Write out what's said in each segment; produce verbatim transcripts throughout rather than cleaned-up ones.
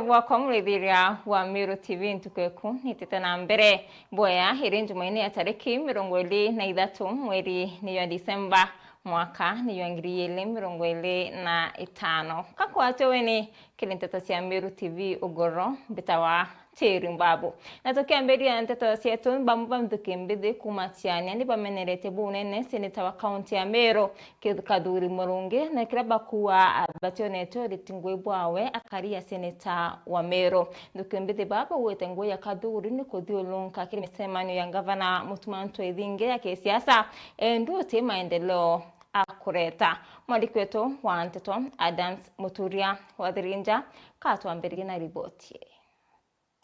Bwakwa murithiria wa Meru T V ntuku eku nitite na mbere. Boya iri Njumaine ya tariki mirongo iri na ithatu mweri ni jwa Disemba, mwaka ni jwa ngiri ijiri mirongo iri na itano. Kakwatwe weni kiri nteto cia Meru T V ugoro mbitawa Tiri Mbabu. Na tukiambiria nteto cietu, bamwe ba nthuki mbithi kuuma Tiania ni bamenerete bunene seneta wa kaunti ya Meru, Kathuri Murungi, na kiria bakuuga bationete uriti ngui bwawe akari ya seneta wa Meru. Nthuki mbithi baa baugite ngui ya Kathuri ni kuthiurunka kiri micemanio ya ngavana Mutuma M'Ethingia ya kisiasa, endu uti maendeleo akureta. Mwandiki wetu wa nteto Adams Muturia wa Thirinja katwambiririe na riboti ii.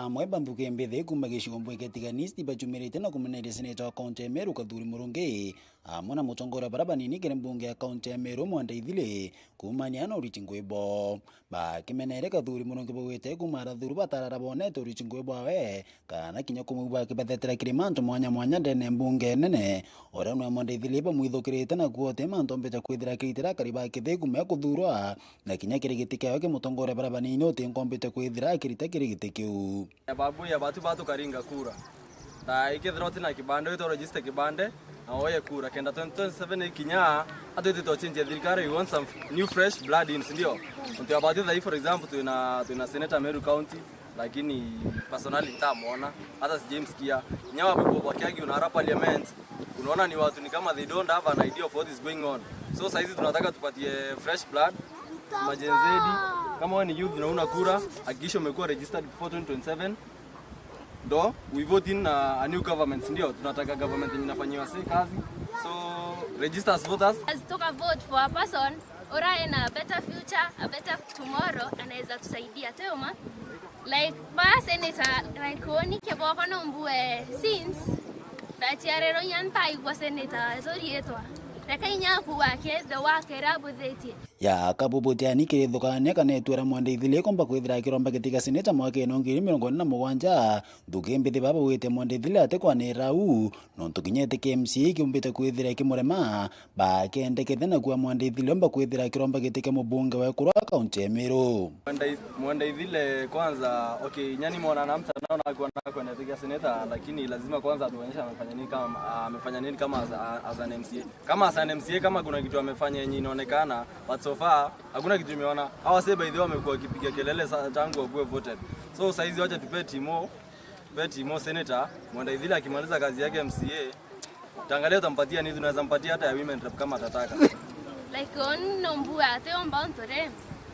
Amwe ba nthuki mbithi kuuma gicigo mbunge kia Tigania East bajumirite na kumeneria seneta wa kaunti ya Meru Kathuri Murungi, amwe na mutongoria bara banini kiri mbunge ya kaunti ya Meru Mwenda Ithili kuumania na uriti ngui boo. Bakimeneria Kathuri Murungi baugite kuuma arathuru batarara bonete uriti ngui bwawe, kana kinya kumwigua akibathetera kiri mantu mwanya mwanya ndene mbunge nene, uria nwe Mwenda Ithili bamwithukirite na kuote mantu ombite kwithira akiritira akari ba Kithii kuuma kuthurwa, na kinya kiri giti kiawe kimutongoria bara banini uti nkombite kwithira akirita kiri giti kiu. Ya babu ya batu batukaringa kura. Na ikethira utina kibande, wite register kibande, na woye kura. Kenda twenty twenty-seven ikinya, atwite tuchinjia thirikari, we want some new fresh blood in, sindio? Untu ya batu thai, for example, twina, twina senator Meru County, lakini personally ntamwona, hata sijamsikia. Nyawa people wakiagi unara parliament, unaona ni watu ni kama they don't have an idea of what is going on. So saizi tunataka tupatie fresh blood, majen Z. Kama wewe ni youth na una kura, hakikisha umekuwa registered before twenty twenty-seven. Ndo we vote in a, a new government, ndio tunataka government yenye inafanyiwa si kazi. So register as voters. As tuka vote for a person ura ena a better future, a better tomorrow, anaweza tusaidia twema. Like ba senator, like oni kiboko no mbue since ndaciarirwo inya ntaigua senator atorietwa. Reka inya aku wake the work era abuthitie. Ya kabubu tiani kirithukania kana itwira Mwenda Ithili ikomba kwithira akiromba giti kia seneta mwaka ino ngiri mirongo iri na mugwanja. Nthuki mbithi baba wite Mwenda Ithili atikwanira u, nontu kinya iti kia M C A kiumbite kwithira kimurema, bakendekete na kuwa Mwenda Ithili omba kwithira akiromba giti kia mubunge wa ekuru a kaunti ya Meru. Mwenda Ith-, Mwenda Ithili kwanza, okay, nyani mwana na mtandao na kuwa na kwenda giti kia seneta, lakini lazima kwanza atuonyeshe amefanya nini kama, amefanya nini kama as, as an M C A. Kama as an M C A, kama kuna kitu amefanya yenye inaonekana, but so far, hakuna kitu imeona. Hawa say by the way wamekuwa wakipiga kelele sa-, tangu wakuwe voted. So saizi wacha tupe Timo, tupe Timo senator, Mwenda Ithili akimaliza kazi yake M C A, tangalia utampatia nini, tunaweza mpatia hata ya women rep kama atataka. Like, on no mbua ate omba onto re.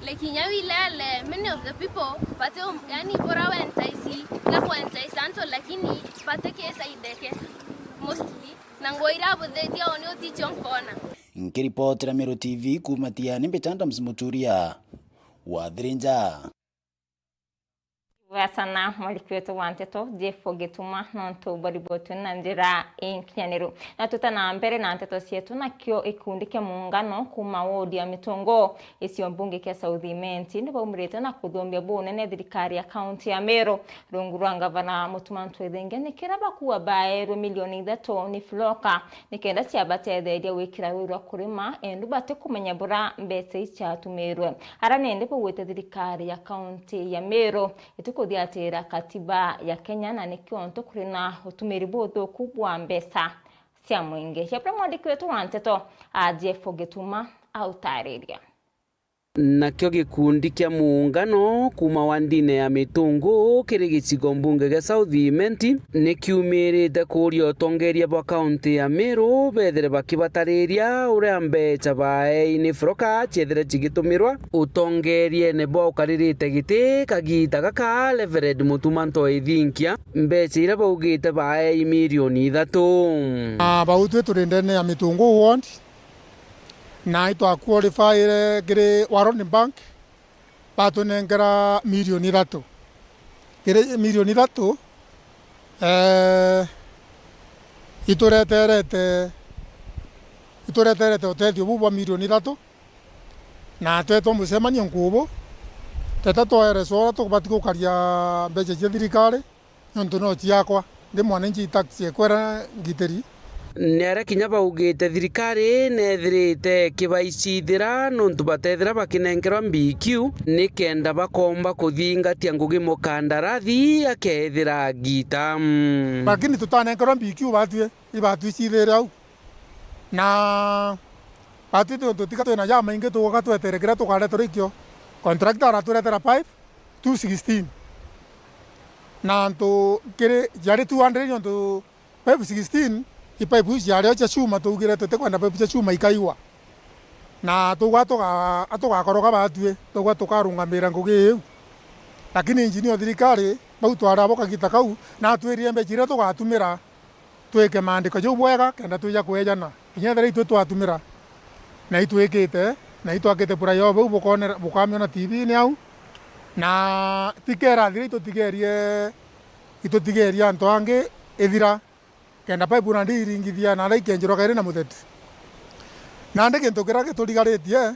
Like, inya wilele, many of the people, but um, yani, bora we entice, na ku entice anto, lakini, but ke side ke, mostly. Na nguo iria abuthitie o ni uticio nkona. Nkiripotera Meru T V kuuma Tiani, mbita Adams Muturia wa Thirinja. Wega sana mwandiki wetu wa nteto, Jeff Gituma, nontu bwa riboti na njira inkinyaniru. Na tuta na mbere na nteto cietu, nakio gikundi kia muungano kuuma wodi ya Mitungu, icio mbunge kia South Imenti, ni baumirite na kuthumbia bunene thirikari ya kaunti ya Meru. Rungu rwa ngavana Mutuma M'Ethingia, ni kira bakuwa baerwe milioni ithatu ni Floka, ni kenda ciabatetheria gwikira rui rwa kurima, endu batikumenya bura mbeca ii ciatumirwe. Ara nindi baugite thirikari ya kaunti ya Meru itikuthiatira katiba ya Kenya, na nikio ntu kuri na utumiri buthuku bwa mbeca cia mwingi. Jabra mwandiki wetu wa nteto, a Jeff Gituma autariria. Nakio gikundi kia muungano kuuma wandine ya Mitungu kiri gicigo mbunge gia South Imenti ni kiumirite kuuria utongeria bwa kaunti ya Meru bethire bakibatariria uria mbeca baei ni Floka ciethire cigitumirwa utongeriene bwa ukaririte giti kagiita gaka, Reverend Mutuma M'Ethingia, mbeca iria baugite baei milioni ithatu. Na bau twi turi ndene ya Mitungu ward, na itwakuorifaire kiri World Bank, batũnengera milioni ithatu. Kiri milioni ithatu, eh, itureterete, itureterete utethio buu bwa milioni ithatu, na twetwa mucemanio nkubu, teta twaereswa uria tubati gukaria mbeca cia thirikari, niuntu no ciakwa, ndi mwananchi tax ekwa iria ngitiri, Ni aria kinya baugite thirikari neethirite ikibaicithira nontu batethira bakinenkerwa B Q, ni kenda bakomba kuthingatia ngugi mukandarathi akethira agita. Lakini tutanenkerwa B Q batwi, ibatwicithire au. Na batwi tu-, tutika twina jamaingi tugoka twetere kiria tukareterwa ikio. Contractor araturetera pipe two sixteen. Na antu kiri, jari two hundred nontu pipe sixteen, i pipe iu ciari o cia chuma, twaugire tutikwenda pipe cia chuma ikaigwa. Na tugwa tuga-, atugakoroka batwi, tugwa tukarungamira ngugi iu. Lakini engineer o thirikari, bau twari abo kagita kau, na atwirire mbeca iria tugatumira, twike maandiko jau bwega, kenda twija kwejana. Kinya ethira itwi twatumira, na itwikite, na itwakite pura yo bau bukonera-, bukamiona T V-ini au. Na tikera thira itutigerie, itutigerie antu angi ithira, kenda pipe nandi iringithia na aria ikenjirwa kairi na mutheti. Nandi gintu kiria giturigaritie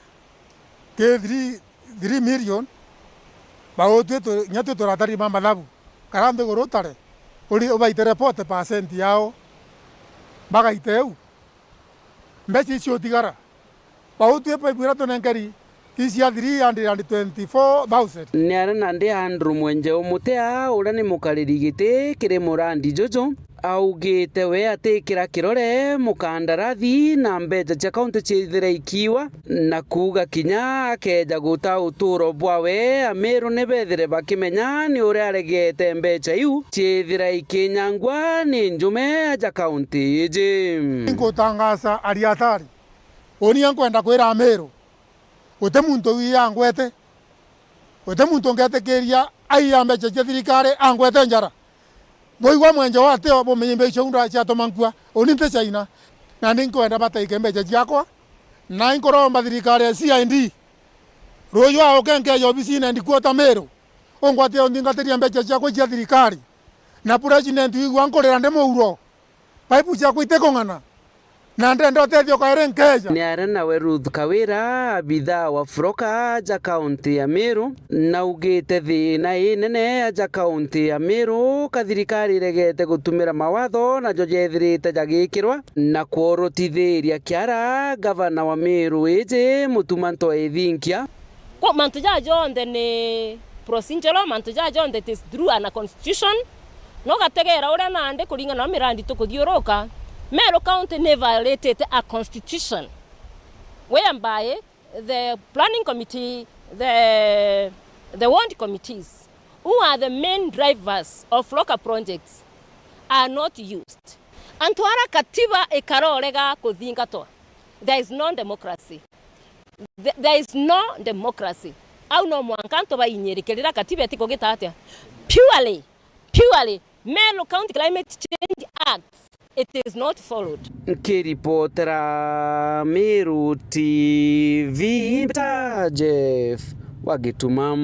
ki three, three million, bautwi tu-, kinya twi turatari ba mathabu, kara nthiguru utare, uri-, ubaitere forty percent yao, bagaite eu. Mbeca icio utigara, bautwi pipe iria tunenkeri, ti cia three hundred and twenty-four thousand. Ni aria nandi Andrew Mwenjeu Mutea, uria ni mukariri giti kiri murandi juju, augite we atikira kirore mukandarathi na mbeca cia kaunti ciithire ikiwa, na kuuga kinya akeja guta uturo bwawe, Amiru ni bethire bakimenya ni uria aregete mbeca iu ciithira ikinyangwa ni njume aja kaunti iji. Nkutangaza ariatari, uni nkwenda kwira Amiru, guti muntu wi angwete, guti muntu ungetikiria aiya mbeca cia thirikari angwete njara. Bwaigua Mwenjeu atio, bumenye mbeca iu nda ciatuma nkua. Uni nti China, na ni nkwenda bataike mbeca ciakwa, na inkuromba thirikari ya C I D, ruuju auke nkeja obisine ndikuota Miru, ungwatire unthingatiria mbeca ciakwa cia thirikari. Na president, wigua nkurira ndi muuro. Pipe ciakwa itikung'ana, na ndenda utethio kairi nkeja. Ni aria nawe Ruth Kawira, abithaa wa Furoka aja kaunti ya Miru, naugite thina inene aja kaunti ya Miru, ka thirikari iregete gutumira mawatho najo jethirite jagikirwa, na kworotithiria kiara gavana wa Miru iji Mutuma M'Ethingia. Kwa mantu jaa jonthe ni procedural, mantu jaa jonthe it is through an constitution. No gategera uria nandi kuringana na mirandi tukuthiuruka, Meru County ni violated a constitution whereby the planning committee, the, the ward committees, who are the main drivers of local projects, are not used. Antu ara katiba ikarorega kuthingatwa, there is no democracy. Th-, there is no democracy. Au no mwanka antu bainyirikirira katiba itikugita atia? Purely, purely, Meru County Climate Change Act, it is not followed. Nkiripotera Meru T V, mbita Jeff wa Gituma.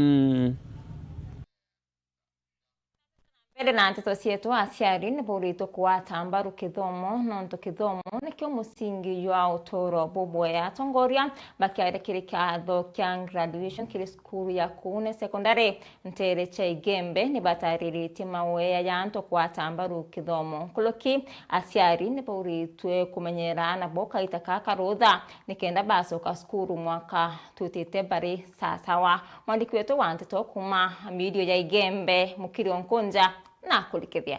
Mbere na nteto cietu, aciari ni bauritwe kugwata mbaru kithomo, nontu kithomo nikio musingi jwa uturo bubwega. Atongoria bakiaria kiri kiatho kia graduation kiri cukuru ya Kuune Secondary, nteere cia Igembe, ni batariritie maweya ja antu kugwata mbaru kithomo. Nkuruki, aciari ni bauritwe kumenyera nabo kaita ka karutha, nikenda bacoka cukuru mwaka twitite bari sasawa. Mwandiki wetu wa nteto kuuma mirio ya Igembe, Mukiri Onkunja, na kurikithia.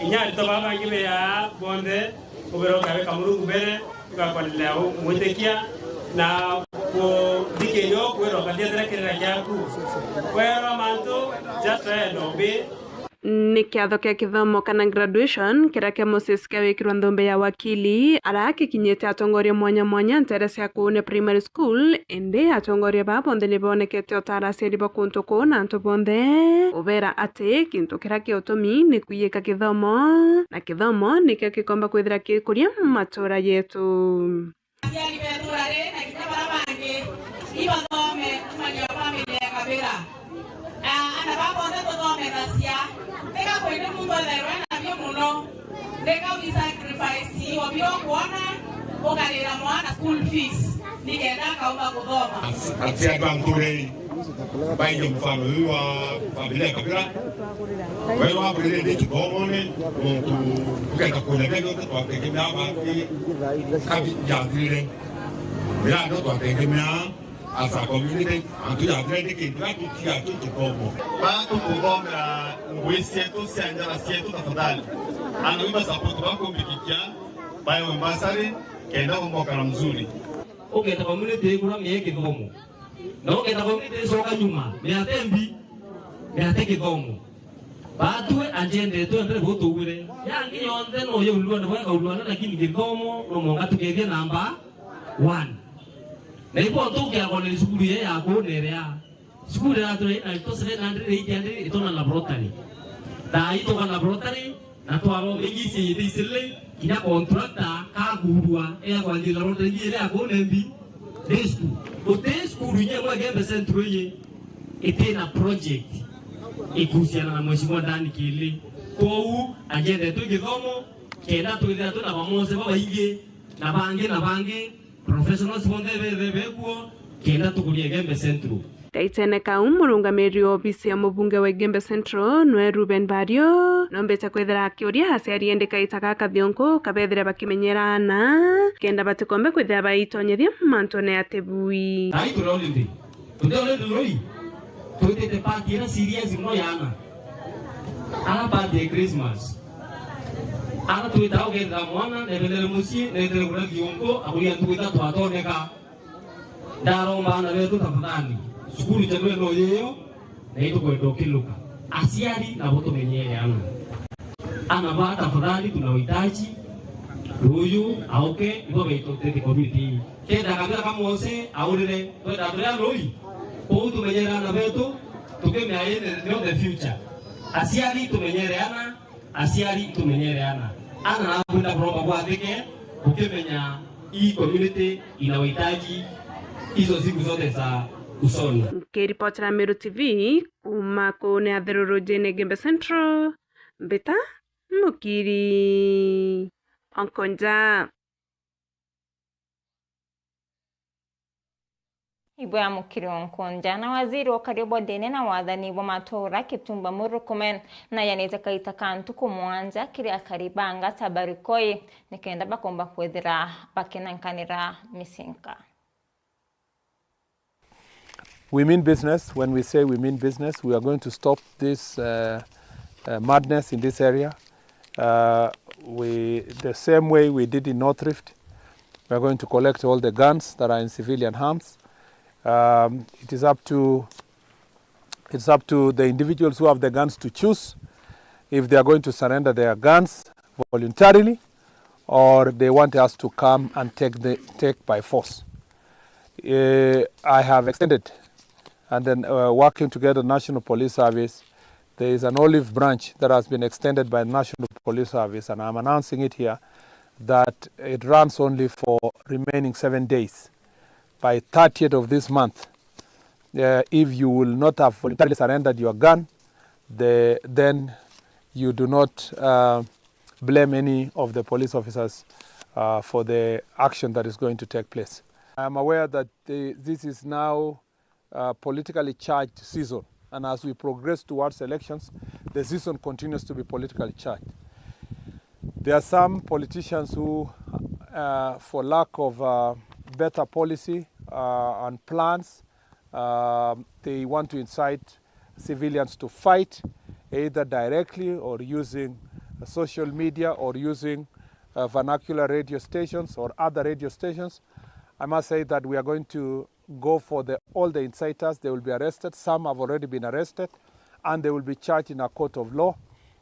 Inya aritwa baa bangi beaa bonthe, kubera ukabeka Murungu mbere, tugakwanirira u-, mwitikia, na kuthikiria ukwirwa, ukathiatira kirira kiaku. Kwerwa mantu, just try and obey. Ni kiatho kia kithomo kana graduation kiria kia Moses kiawikirwa nthumbe ya wakili, aria kikinyite atongoria mwanya mwanya nteere cia Kuune Primary School, indi atongoria baa bonthe ni boonekete o ta ara aciari ba kuntu kuu na antu bonthe, ubeera ati kintu kiria kia utumi ni kwiyika kithomo, na kithomo nikio kikomba kwithira kikuria matuura jeetu. Aciari ba ituura riri na kinya baria bangi ibathome kuumania family ya kabira. Na aana baa bonthe tuthomethagia, tiga kwina muntu ethairwe nabio mono, tiga wi sacrifice obio kwona ukarira mwana school fees nikenda akaumba kuthoma. Aciari ba ntuura ii, Baige mfano uyu wa familia ya Kabira. Wewe wa Kabira ndi kithomone, muntu ukenda kunya kende yote twategemea bangi kabi jathirire. Mira ndo twategemea as a community, antu jathirire ni kintu gatu tia tu kithomo. Batukuthomera ngui cietu cia njara cietu tafadhali. Ana wimba support bakumbikikia, bayo mbasari, kenda kumbokara mzuri. Ukenda community ikura mie kithomo. Na ukenda community icoka nyuma, ni ate mbi, ni ate kithomo. Batwe ajenda yetu ya mbere butugwire. Yangi yonthe no yo ulwana bwa kaulwana, lakini kithomo no monga tukethia namba one. Na ibo ntukia kone cukuru ye ya kunere ya. Cukuru ya tule na to seven hundred, eight hundred itona laboratory. Da itoka laboratory, na twaromenyithie ithicile kinya contractor kagurua ea kwanjira rote ngi iria akune mbi. Ni cukuru. Guti cukuru inya mwa Gembe Central iyi itina project ikuhusiana na Mheshimiwa Dan Kili. Kwou ajenda yetu githomo, kenda twithira twina bamose babaingi, na bangi, na bangi, professionals bonthe bethe bekuo, kenda tukuria Gembe Central. Gaitene kau, murungamiri wa obisi ya mubunge wa Igembe Central, nwe Ruben Bario, nombete kwithira akiuria aciari indi kaita gaka thionku kabethire bakimenyera ana, kenda batikombe kwithira baitonyethia mantune ya tibui. Ai turi holiday. Tuti holiday roi. Twitite party ira serious mono ya ana. Ara party ya Christmas. Ara twita ugethira mwana, nebendere mucii, nebendere kura thionku, akuria ntuku ithatu atoneka. Ndaromba ana betu tafadhali, cukuru njerwe no yiyo, na itukwenda ukiluka. Aciari nabo tumenyere ana. Ana ba tafadhali tunawahitaji, ruyu, auke, ibo baitu tete community. Kenda kabira kamose, aurire, twenda turia rui. Kou tumenyere ana betu, tukimea in the, the future. Aciari tumenyere ana, Aciari tumenyere ana. Ana nakwenda kuromba bwathike, ukimenya hii community inawahitaji hizo siku zote za usoni. Nkiripotera Meru T V kuma kune atherurujine Gembe Central, mbita Mukiri Onkonja. Ibwe ya Mukiri Onkonja. Na waziri wa ukari bwa ndene na wathani bwa matura Kipchumba Murkomen nayanite kaita ka ntuku mwanja kiri akari ba Ngata Barikoi nikenda bakomba kwithira bakinenkanira micinka. We mean business. When we say we mean business, we are going to stop this, uh, uh, madness in this area. Uh, we, the same way we did in North Rift, we are going to collect all the guns that are in civilian hands. Um, it is up to, it's up to the individuals who have the guns to choose if they are going to surrender their guns voluntarily or they want us to come and take the, take by force. Uh, I have extended, and then, uh, working together National Police Service, there is an olive branch that has been extended by the National Police Service, and I'm announcing it here, that it runs only for remaining seven days. By thirtieth of this month, uh, if you will not have voluntarily surrendered your gun, the, then you do not, uh, blame any of the police officers, uh, for the action that is going to take place. I am aware that the, this is now, uh, politically charged season, and as we progress towards elections, the season continues to be politically charged. There are some politicians who, uh, for lack of, uh, better policy, uh, and plans, um, they want to incite civilians to fight, either directly or using, uh, social media or using, uh, vernacular radio stations or other radio stations. I must say that we are going to go for the, all the inciters. They will be arrested. Some have already been arrested, and they will be charged in a court of law.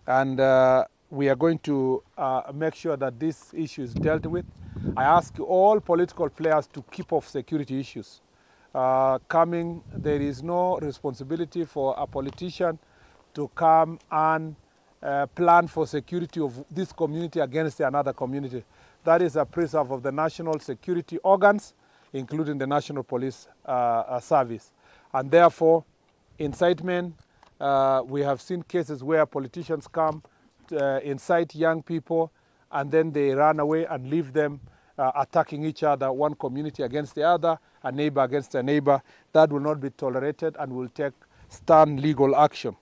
And, uh, we are going to, uh, make sure that this issue is dealt with. I ask all political players to keep off security issues. Uh, coming, there is no responsibility for a politician to come and, uh, plan for security of this community against another community. That is a preserve of the national security organs, including the National Police, uh, uh, Service. And therefore, incitement, uh, we have seen cases where politicians come, uh, incite young people, and then they run away and leave them, uh, attacking each other, one community against the other. a neighbor against a neighbor, that will not be tolerated and will take stern legal action.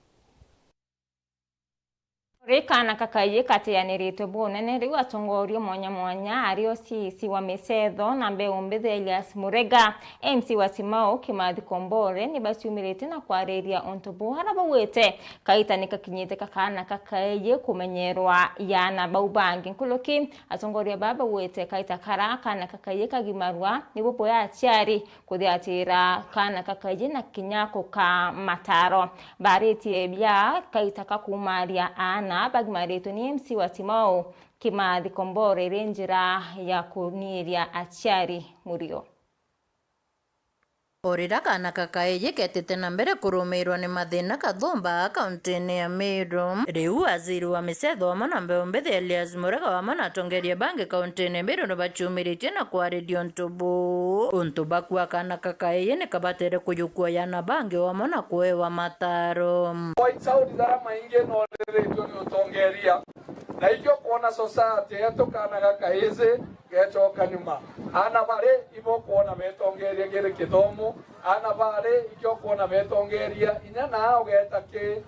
Kuri kaana kakaiji kateaniritwe bunene, riu atongoria mwanya mwanya, ari o C E C wa Micetho na Mbeu Mbithi Elias Murega, M C wa Simau Kimathi Kombore, ni baciumiritie na kwariria untu buu, aria baugite kaita ni kakinyite ka kaana kakaiji kumenyerwa ya aana bau bangi. Nkuruki, atongoria baa baugite kaita karia kaana kakaiji kagimarua nibu bwa aciari kuthiatira kaana kakaiji na kinya kukaa mataro. Baritie bia kaita ka kuumaria aana bagimaritwe ni M C wa Simau Kimathi Kombore iri njira ya kuniiria aciari murio. O riria kaana kakaiji ketite na mbere kurumirwa ni mathina kathumba kauntine ya Meru, riu waziri wa Micetho amwe na Mbeu Mbithi Elias Murega amwe na atongeria bangi kauntine ya Meru ni baciumiritie na kwariria untu buu. Untu bakua kaana kakaiji ni kabatere kujukua ya aana bangi amwe na kuewa mataro. Boy child jaria maingi noriritwe ni utongeria, na ikio kwona society yetu kaana gakaiji gecoka nyuma. Aana bari ibo kwona betongeria kiri kithomo, aana bari ikio kwona betongeria inya naa ugeta ki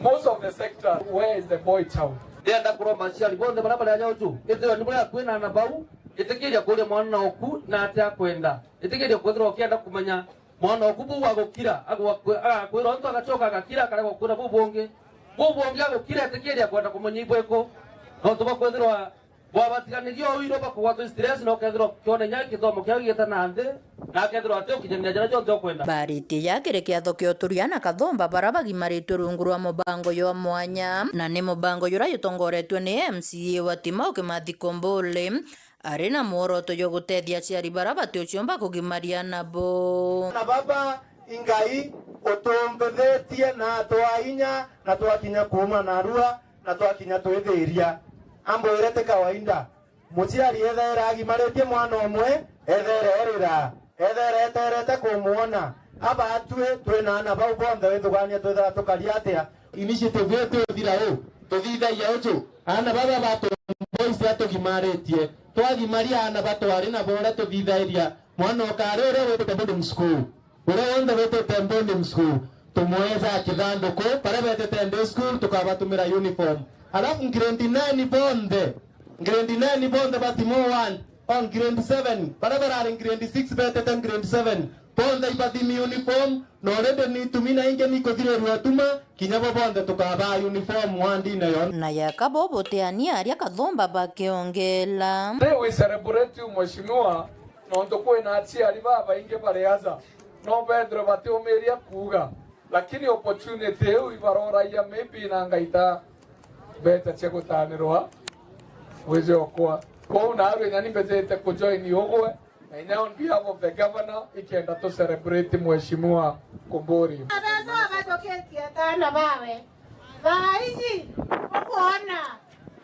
most of the sector. Where is the boy child? Ndienda kuromba aciari bonthe baria bari aja uju, ithirwa ni buri akui na aana bau, itikiria kuria mwana oku na atia akwenda. Itikiria kwithirwa ukienda kumenya mwana oku buu agukira, agwa-, agakwira untu agacoka agakira akarega gukwira buu bungi. Buu bungi agukira itikiria kwenda kumenya ibwiku. Nontu bwa kwithirwa bwabatiganiria o wiro bakugwatwa stress, na ukethirwa ukiona inya githomo kiao gigita na nthi, na akethirwa ati ukinyaniria jaria jonthe ukwenda. Baritie ja kiri kiatho kia uturia na kathumba baria bagimaritwe rungu rwa mubango jwa mwanya, na ni mubango juria jutongoretue ni M C A wa Timau Kimathi Kombole, ari na mworoto jwa gutethia aciari baria batiuciomba kugimaria nabo. Na baba, Ingai utumbithitie na atwaa inya, na twakinya kuuma narua, na twakinya twithiria. Ambwire ti kawaida. Muciari ethaira agimaritie mwana umwe, ethaira erira, ethaira eterete kumwona. Aba atui twina aana bau bonthe withugania twithira tukari atia? Initiative yetu ithira u, tuthithagia uju, aana baba ba Tom Boys atugimaritie. Twagimaria aana ba twari nabo uria tuthithairia, mwana ukari uria witite boarding school. Uria wonthe witite boarding school, tumweza kithanduku, baria betite day school, tukabatumira uniform. Alafu grade nine bonthe, grade nine bonthe ba Timau one, on grade seven, baria barari grade six betite grade seven, bonthe ibathimi uniform, na already ni itumi na ingi nikuthirirua tuma, kinya bo bonthe tukabaa uniform wandine yonthe. Na yaka bo butiania aria kathumba bakiongela. Today we celebrate you, Mheshimiwa, nontu kwina aciari babaingi bari aja, no bethirwe batiumiria kuuga, lakini opportunity iu ibaroragia maybe na ngaita mbeca cia gutanirwa wiji okwa. Kwou naarua inya ni mbejete kujoin ugwe, na inya on behalf of the governor, ikenda tu celebrate Mheshimiwa Kumburi. Abetu abatukitie atana bawe. Thaa ici ukwona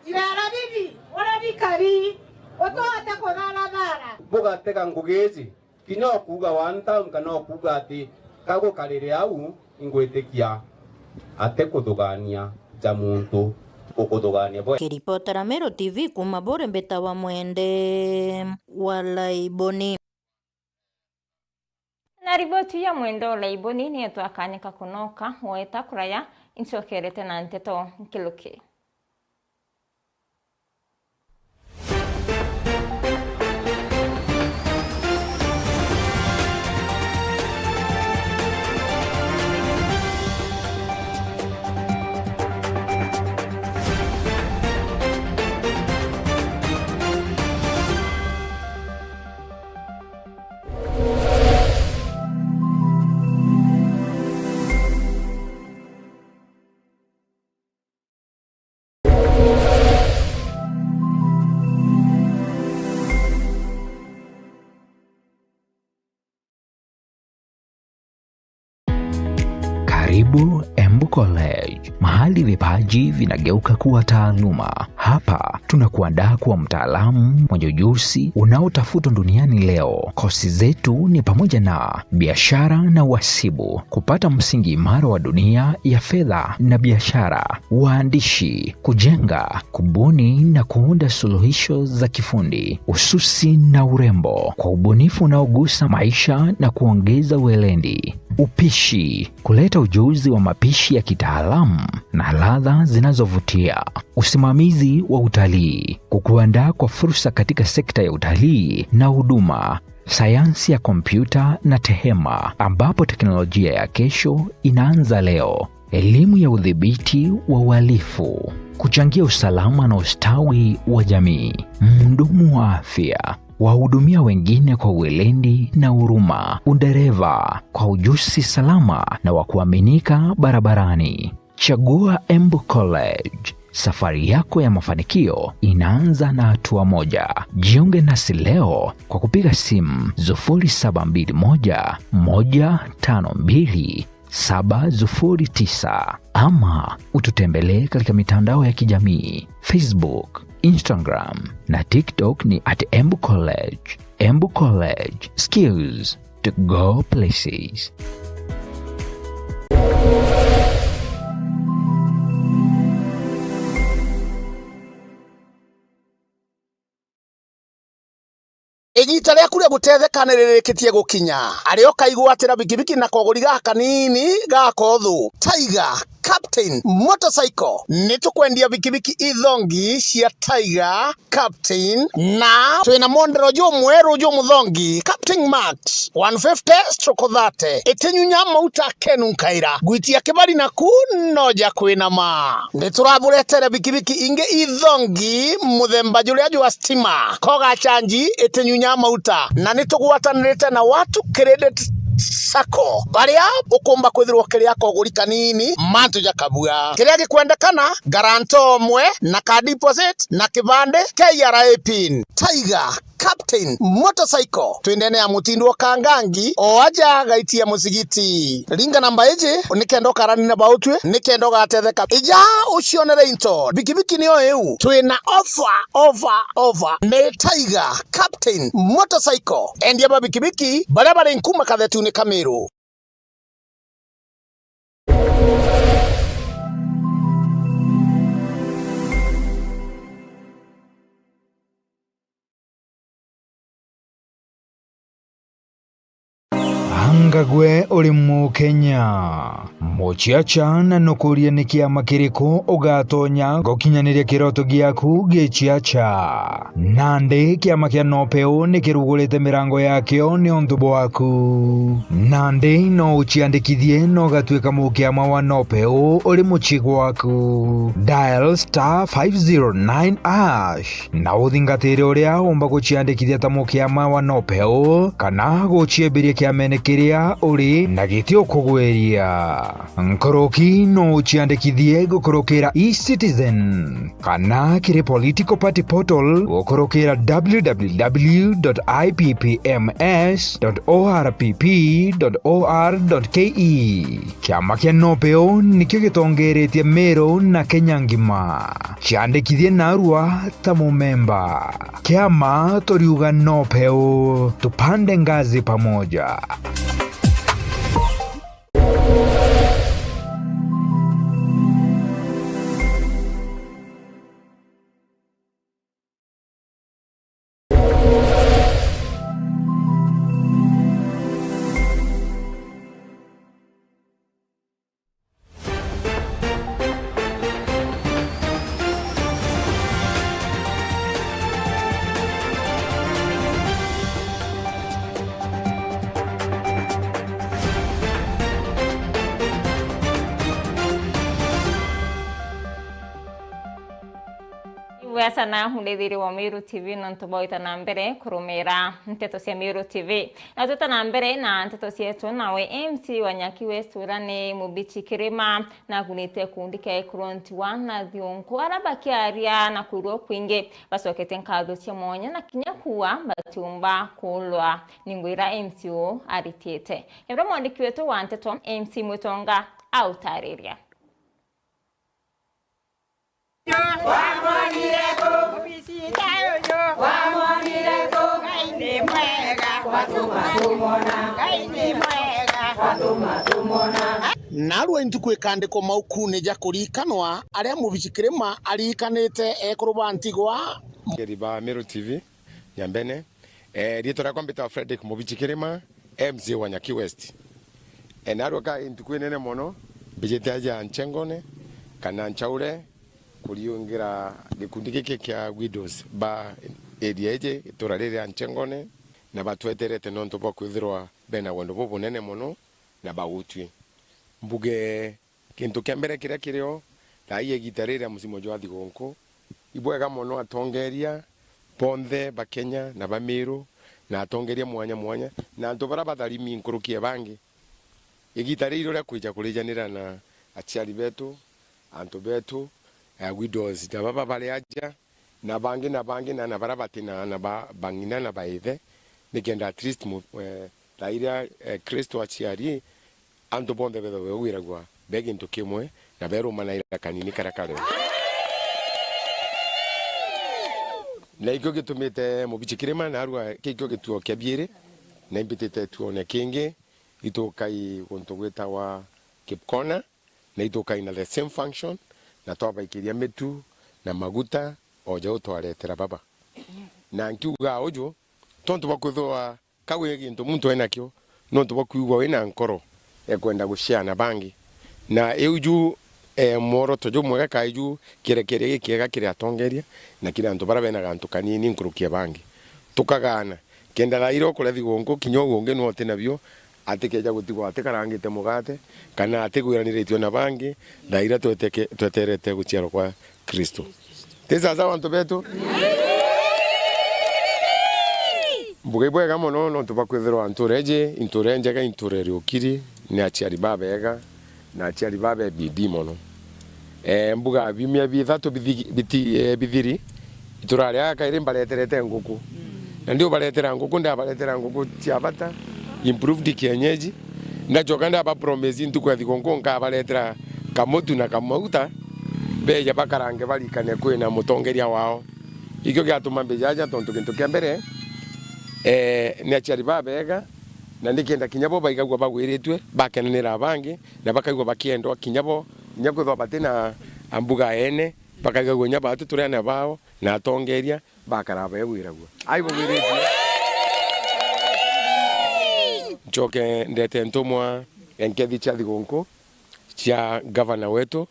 irara bibi uria bikari, utoete kutharathaara. Bugatega ngugi iji, kinya ukuuga one town kana ukuuga ati kagukarire au, ingwitikia ati kuthugania ja muntu ukuthugania bwe. Kiripotera Meru T V kuuma Buuri, mbitawa Mwende wa Laiboni. Na riboti ya Mwende wa Laiboni niyo twakanyika kunoka, weta kuraya, incokerete na nteto nkiluki. Bu Embu College, mahali vipaji vinageuka kuwa taaluma. Hapa tunakuandaa kuwa mtaalamu mwenye ujuzi unaotafutwa duniani leo. Kosi zetu ni pamoja na biashara na uhasibu, kupata msingi imara wa dunia ya fedha na biashara, uandishi, kujenga, kubuni na kuunda suluhisho za kifundi, ususi na urembo, kwa ubunifu unaogusa maisha na kuongeza weledi, upishi, kuleta ujuzi wa mapishi ya kitaalamu na ladha zinazovutia, usimamizi wa utalii, kukuandaa kwa fursa katika sekta ya utalii na huduma, sayansi ya kompyuta na tehema, ambapo teknolojia ya kesho inaanza leo, elimu ya udhibiti wa uhalifu, kuchangia usalama na ustawi wa jamii, mhudumu wa afya, wahudumia wengine kwa weledi na huruma, udereva kwa ujuzi salama na wa kuaminika barabarani. Chagua Embu College. Safari yako ya mafanikio inaanza na hatua moja. Jiunge nasi leo kwa kupiga simu sufuri saba mbili moja, moja tano mbili, saba sufuri tisa ama ututembelee katika mitandao ya kijamii, Facebook, Instagram na TikTok ni at Embu College. Embu College, skills to go places. Igiita riaku ria gutetheka ni ririkitie gukinya. Aria ukaigwatira bikibiki na koguri gaka kanini ga kothu. Tiger Captain Motorcycle, ni tukwendia bikibiki ithongi cia Tiger Captain, na twina mondero jumweru jumuthongi, Captain Max one fifty stroke thirty. Itinyunya mauta kenu nkaira. Gwitia kibari naku no ja kwinama. Ni turaburetere bikibiki ingi ithongi muthemba juria jwa stima. Koga chanji itinyunya mauta. Na ni tugwatanirite na Watu Credit Sacco, baria ukumba kwithirwa ukiria koguri kanini mantu jakabua. Kiria gikwendekana, guarantor umwe na ka deposit na kibande, K R A pin. Tiger Captain Motorcycle, twindene ya mutindo wa Kangangi, o aja gaiti ya musigiti. Ringa namba iji nikenda ukarani na bautwi, nikenda ugatetheka. Ija ucionere into, bikibiki niyo iu. Twina offer, offer, offer. Ni Tiger Captain Motorcycle. Endia ba bikibiki baria bari nkuma kathetune ka Miru. Anga gwe uri Mukenya? Muciaca na nukurie ni kiama kiriku ugatonya gukinyaniria kiroto giaku giciaca? Nandi kiama kia Nopeu ni kirugurite mirango yakio niuntu bwaku. Nandi no uciandikithie na ugatuika mukiama wa Nopeu uri mucii gwaku. Dial star five zero nine hash na uthingatire uria umba guciandikithia ta mukiama wa Nopeu kana guciembiria kiamene kiria uri na giti ukugwiria. Nkuruki no uciandikithie gukurukira eCitizen kana kiri political party portal gukurukira w w w dot i p p m s dot o r p p dot o r dot k e. Kiama kia Nopeu nikio gitongeretie Meru na Kenya ngima. Ciandikithie narua ta mumemba. Kiama turiuga Nopeu, tupande ngazi pamoja. Ibwega sana murithiri wa Meru T V nontu bwa gwita na mbere kurumira nteto cia Meru T V. Na twita na mbere na nteto cietu, nawe M C wa Nyaki West uria ni Mubichi Kirima nagunite kundi kia Ekuru Ntiwa na Thiunku, aria bakiaria na kwirwo kwingi bacokete nkatho cia mwanya na kinya kuuga batiumba kuulwa ni ngwira M C uu aritite. Ebura mwandiki wetu wa nteto, M C Mwitonga autariria. Narua intuku ikandikwa maukuune ja kuriikanwa aria Mubici Kirima ariikanite ekuru ba ntigwa. Ngeri ba Meru T V, Nyambene. Eh, riitwa riakwa mbitagwa Fredrick Mubici Kirima, M C A wa Nyaki West. Eh, narua ka intuku inene mono, mbijite aja Nchengone, kana Nchaure, kuriungira gikundi giki kia widows ba area iji, itura riri ria Nchengone, na batweterete nontu bwa kwithirwa bena wendo bubunene mono na bagutwi. Mbuge, kintu kia mbere kiria kirio, thaa ii igita riri ria musimo jwa thigunku, ibwega mono atongeria bonthe ba Kenya na ba Meru, na atongeria mwanya mwanya, na antu baria batharimi nkuruki ya bangi. Igita riri ria kwija kurijanira na aciari betu, antu betu, eh, widows, na baba bari aja, na bangi, na bangi, na, na baria bati na, na ba, bang'ina na baithe, nikenda at least mu, eh, thaa iria, eh, Kristo aciari, antu bonthe bethagwa begwiragua be gintu kimwe, na berumanaira kanini karia kari. Na ikio gitumite Mubici Kirima narua, kikio gituo kia biiri, na imbitite tuone kingi, itukai guntu gwitagwa Kipkona, na itukai na the same function, na twabaikiria mitu na maguta, o jau twaretera baba. Na nkiuga uju, tontu bwa kwithirwa ka gwi gintu muntu enakio, nontu bwa kwigua wina nkoro ekwenda gushare na bangi. Na iu ju, eh, mworoto jumwega, ka iju kierekeria gikiega kiri atongeria, na kiri antu baria bena gantu kanini nkuruki ya bangi. Tukagaana, kenda thaa iria ukuria thigunku, kinya uu ungi nwe uti nabio, atikeja gutigwa atikarangite mugate, kana atigwiraniritue na bangi, thaa iria tweteke-, tweterete guciarwa kwa Kristo. Ti sawa sawa, antu betu? Mbuga ibwega mono, nontu bwa kwithirwa ntura iji, intura injega, intura iriukiri, ni aciari babega, na aciari babe bidii mono. Eh, mbuga biumia bithatu bithi-, biti-, eh, bithiri, ituraria kairi mbareterete nguku. Na ndi ubaretera nguku, ndabaretera nguku cia bata, improved kienyeji. Ndacoka ndaba promise ntuku ya thigunku nkabaretera kamutu na kamauta, beja bakarange barikane kwina mutongeria wao. Ikio giatuma mbija aja, tontu gintu kia mbere, eh, ni aciari babega, na nikenda kinya bo baigagua bagwiritue, bakenanira bangi, na bakaigua bakiendwa kinya bo, kinya kwithwa bati na mbuga ene, bakaigagua kinya batu turi ana bao, na atongeria, bakara begwiragua. Ai bugwiritue. Ncoke ndete ntumwa ya nkethi cia thigunku cia ngavana wetu,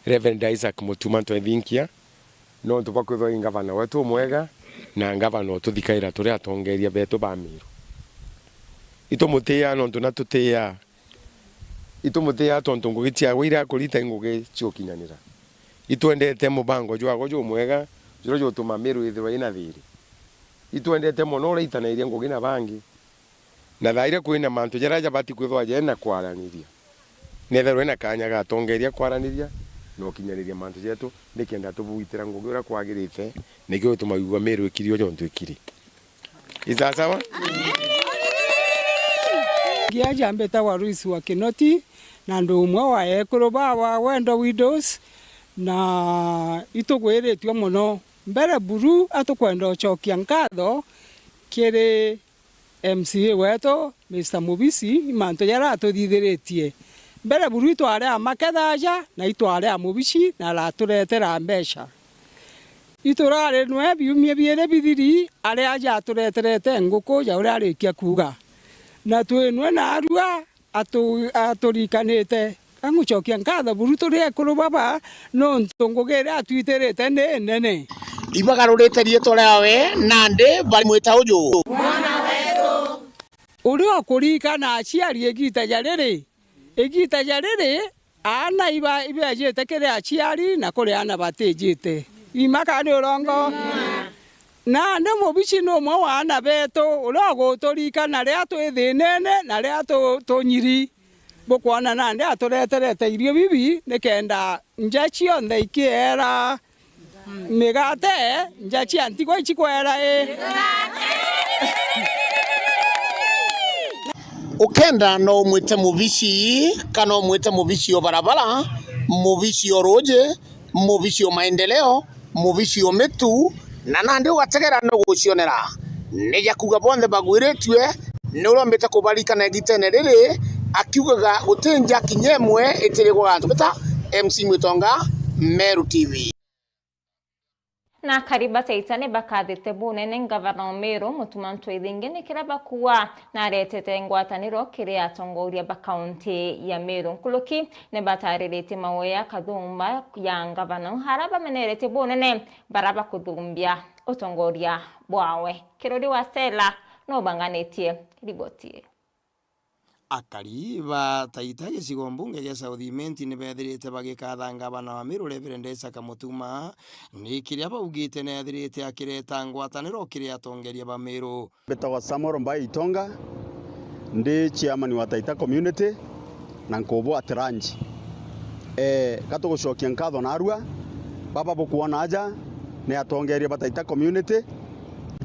Reverend Isaac Mutuma Ntwethinkia, nontu bwa kwithwa i ngavana wetu umwega, na ngavana ututhikaira turi atongeria betu ba Miru. Itumutiaa nontu na tutiaa. Itumutiaa tontu ngugi ciawe iria akurita i ngugi ciukinyanira. Itwendete mubango jwago jumwega, juria jutuma Miru ithirwa ina thiri. Itwendete mono uria itanairia ngugi na bangi. Na thaa iria kwina mantu jaria jabati kwithwa jena kwaraniria, netherwe na kanya ga atongeria kwaraniria na ukinyaniria mantu jetu, nikenda tubwitira ngugi uria kwagirite, nikio gituma wigua Miru ikiri o jontu ikiri. I sawa sawa? Ngia jambitagwa Luis wa Kinoti, na ndi umwe wa ekuru ba, wa Wendo Widows, na itugwiritue mono. Mbere buru atukwenda ucokia nkatho kiri M C A wetu, Mister Mubici, i mantu jaria atuthithiritie. Mbere buru itwari a maketha aja, na itwari a Mubici, na araturetera mbeca. Iturari nwe biumia biiri bithiri, ari aja atureterete nguku ja uria arikia kuuga. Na twi nwe naarua, atu-, aturikanite. Ka ngucokia nkatho buru turi ekuru baba, nontu ngugi iria atwitirite ni nene. Ibagarurite riitwa riawe, nandi barimwita uju. Uria ukurikana aciari igita ja riri, igita ja riri, aana iba-, ibejite kiri aciari na kuri aana batijite. Imaka ni urongo? Nandi Mubici ni umwe wa aana betu, uria uguturikana riria twi thiinene na riria tu-, tunyiri. Bukwona nandi atureterete irio bibi, nikenda nja cionthe ikieera, migate, nja cia ntigwa icikwera i. Ukenda no umwite mubici, kana umwite mubici o barabara, mubici o ruuji, mubici o maendeleo, mubici o mitu, na nandi ugategera no gucionera. Ni ja kuuga bonthe bagwiritue, ni uria umbite kubarikana igitene riri, akiugaga guti nja kinya imwe itiri gwa antu bita M C Mwitonga, Meru T V. Na akari ba Taita ni bakathite bunene ngavana o Meru, Mutuma M'Ethingia, ni kiria bakuuga na aretete ngwataniro kiri atongoria ba kaunti ya Meru. Nkuruki ni batariritie mawoya kathumba ya ngavana, aria bameneretie bunene baria bakuthumbia utongoria bwawe. Kirori wa Stella no ubanganitie riboti ii. Akari ba Taita gicigo mbunge gia South Imenti ni bethirite bagikatha ngavana wa Meru Reverend Isaac Mutuma, ni kiria baugite ni ethirite akireta ngwataniro kiri atongeria ba Meru. Mbitagwa Samuel Mbai Itonga, ndi chairman wa Taita Community na Nkubu at Large. Ee, gatugucokia nkatho narua, baba bukwona aja ni atongeria ba Taita Community,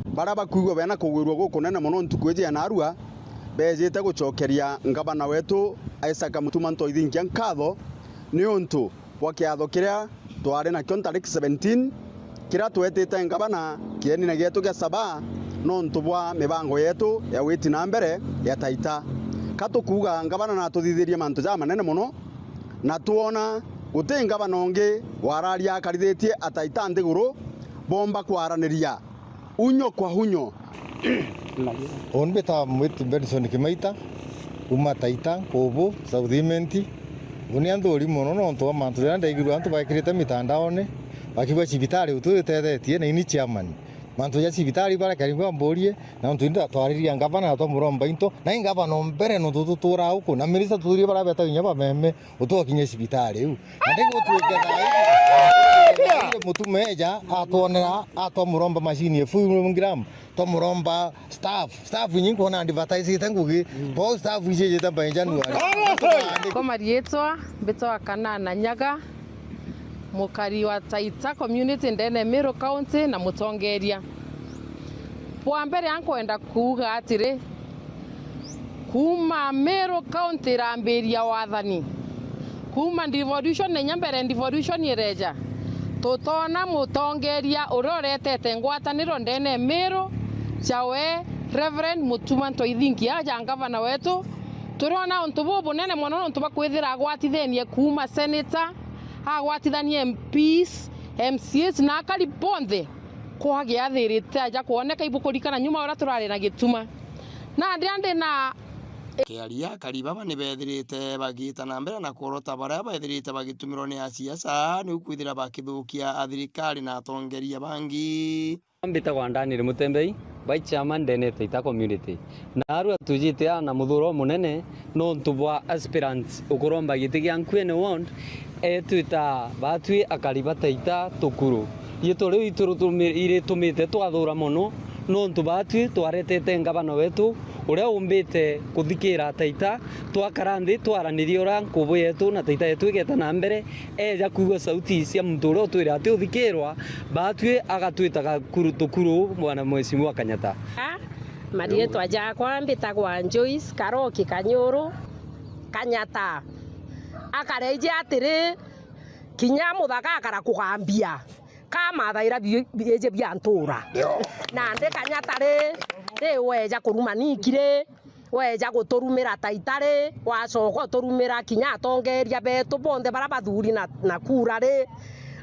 baria bakwigua bena kugwirua gukunene mono ntuku iji ya narua, beejite gucokeria ngavana wetu Isaac Mutuma M'Ethingia nkatho niuntu bwa kiatho kiria twari nakio ntariki seventeen, kiria twetite ngavana kienine gietu gia Sabaa nontu bwa mibango yetu ya witi na mbere ya Taita. Ka tukuuga ngavana natuthithirie mantu jamanene mono, na twona guti ngavana ungi wararia akarithitie Ataita nthiguru boomba kwaraniria unyo kwa unyo. Uni mbitawa Mwitu Benson Kimaita, kuuma Taita, Nkubu, South Imenti. Uni anthuri mono nontu bwa mantu jaria ndaigirue antu baikirite mitandaone, bakiuga cibitari utwitethetie na ini chairman. Mantu ja cibitari baria kari ngwa mburie, na untu inda twariria ngavana na twamuromba into, na i ngavana o mbere nontu tuturaa uku, na minista tuthurie baria betaga inya bameme, utuokinye cibitari iu. Na ndigutuike thaa ii, Mutuma eja, atwonera, atwamuromba machine ya full gram, twamuromba staff. Staff inyi nkwona advertisite ngugi, mm, bo staff ici ijite by January. Kwa marietwa, mbitwa Kanana Nyaga, mukari wa Taita community ndene Meru County na mutongeria. Bwa mbere, ankwenda kuuga atiri, kuuma Meru County irambiria wathani, kuuma devolution na inya mbere devolution ireja, tutona mutongeria uria uretete ngwataniro ndene Meru, jawe Reverend Mutuma M'Ethingia aja ngavana wetu. Turiona untu bubunene mono nontu bwa kwithira agwatithenie kuuma senator, agwatithanie M Ps, M C As na akari bonthe. Kwagia athirite aja kwoneka, ibukurikana nyuma uria turari na gituma. Nandi andi na Kiaria, akari baba ni bethirite bagiita na mbere na kworota baria bethirite bagitumirwa ni asiasa niu kwithira bakithukia athirikari na atongeria bangi. Mbitagwa Daniel Mutembei, Vice Chairman ndene Taita Community. Narua twijite aa na muthuro umunene nontu bwa aspirants ukuromba giti gia Nkuene Ward, etwita batwi akari ba Taita Tukuru. Riitwa riu itu ritumi-, iritumite twathura mono, nontu batwi twaretete ngavana wetu uria umbite kuthikira Taita, twakara nthi twaranirie uria nkubu yetu na Taita yetu igeta na mbere, eja kwigua sauti cia muntu uria utwire ati uthikirwa, batwi agatwita gakuru tukuru, bwana Mheshimiwa Kanyata. Marietwa jakwa mbitagwa Joyce Karoki Kanyuru Kanyata. Akareije atiri, kinya muthaka akara kugambia, kamathaira bi-, biiji bia ntura. Nandi Kanyata ri, ri weja kuruma niki ri, weja guturumira Taita ri, wacoka uturumira kinya atongeria betu bonthe baria bathuri na, na kura ri,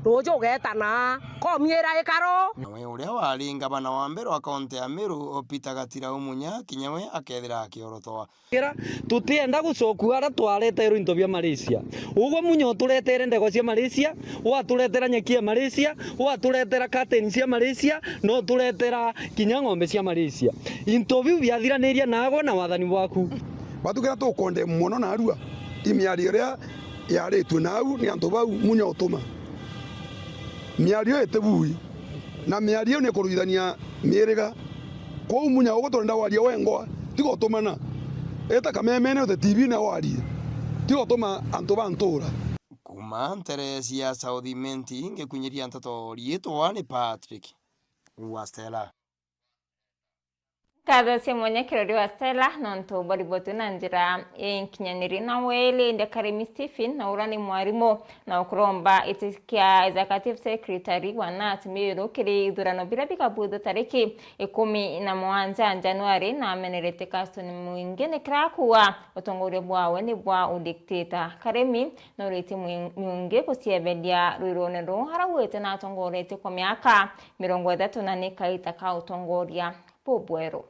ruuju ugeetana, komiira ikaro. Nawe uria wari ngavana wa mbere wa kaunti ya Meru, Peter Gatirau Munya, kinya we akethira akiorotwa. Kira, tutienda gucokua aria twareterwe into bia Malaysia. Ugwe Munya uturetere ndegwa cia Malaysia, waturetera nyeki ya Malaysia, waturetera curtain cia Malaysia, na uturetera kinya ng'ombe cia Malaysia. Into biu biathiraniria naagwe na wathani bwaku. Batu kira tukonde mono narua, i miario iria yaritue nau ni antu bau Munya utuma. Miario iti bui, na miario iu ni kuruithania miiriga. Kwou Munya, ugwe turenda waria wengwa, tiga utumana. Ita kamemene ute T V na warie. Tiga utuma antu ba ntura. Kuuma ntere cia South Imenti, ngikunyiria nteto, riitwa ni Patrick Wastela. Nkatho cia mwanya kirori wa Stella nontu bwa riboti na njira inkinyanirie. Na wele ndia Karimi Stephen, na ura ni mwarimu na ukuromba iti kia executive secretary wa nat Miru kiri ithurano biria bikabwithwa tariki ikumi na mugwanja Januari, na amenerete Caston Mwingi ni kirakua utongoria bwawe ni bwa udictator. Karimi nuritie Mwi-, Mwingi gucieberia rwirone ruu arauite na atongoretie kwa miaka mirongo ithatu na ni kaita ka utongoria bubweru.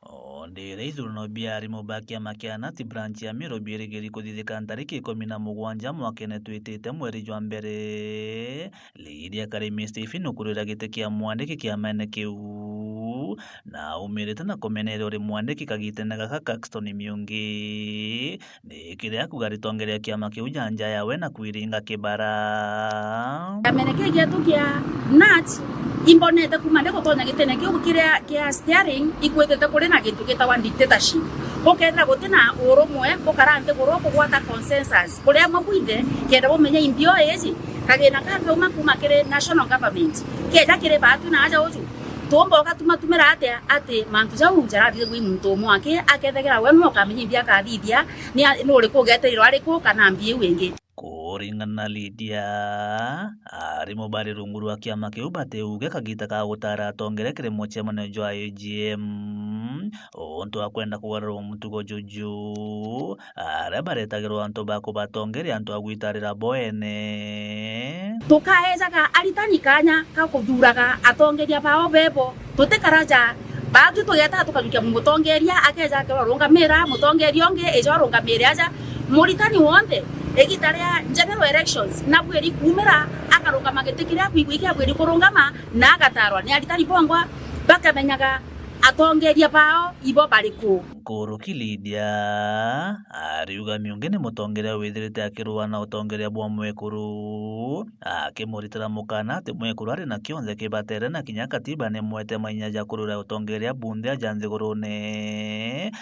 O ndiri ithurano bia arimu ba kiama kia nat branch ya Miru biirigiri kuthithika ntariki ikumi na mugwanja mwakene twitite mweri jwa mbere, Lydia Karimi Stephen ukurira giti kia mwandiki kiamene kiu, na aumirite na kumeneria uri mwandiki kagitene gaka Caxton Miungi. Ni kiria kuga ritongeria kiama kiu ja nja yawe na kwiringa kibara. Kiamene kii gietu kia nat, imbonete kuma ndi gutonya gitene kiu kiria kia steering, ikwitite kuri na gintu gitagwa dictatorship. Gukethira guti na urumwe, bukara nthiguru bugwata consensus kuri amwe bwinthe, kenda bumenya imbio iji. Kagina kakauma kuma kiri national government keja kiri baatu na aja uju, tuumba ugatumatumira atia ati mantu jau jarathithagua i muntu umwe aki, akethagirwa we niwe ukamenya imbio akathithia, ni a-, ni uriku ugeterirwa ariku kana mbi iu ingi? Kuringana na Lydia, arimu bari rungu rwa kiama kiu bati uge kagita ka gutara atongeria kiri mucemanio jwa A G M, untu akwenda kugarura mutugo juju, aria baretagirwa antu ba kubatongeria antu a gwitarira bo ene. Tukaejaga aritani kanya ka kuthuraga atongeria bao bebo. Tutikaraja baatwi tugeta tukajukia mutongeria akeja akerwa rungamira mutongeria ungi, eja urungamire aja. Muritani wonthe igita ria general elections nabwiri kuumira akarungama giti kiria akwigua iki abwiri kurungama na agatarwa ni aritani bongwa bakamenyaga atongeria bao ibo bariku. Nkuruki Lydia ariuga Miungi ni mutongeria withirite akirua na utongeria bwa mwekuru, akimuritira mukana ati mwekuru ari na kionthe kibatere na kinya katiba ni mwete mainya ja kurura utongeria bunthe aja nthigurune,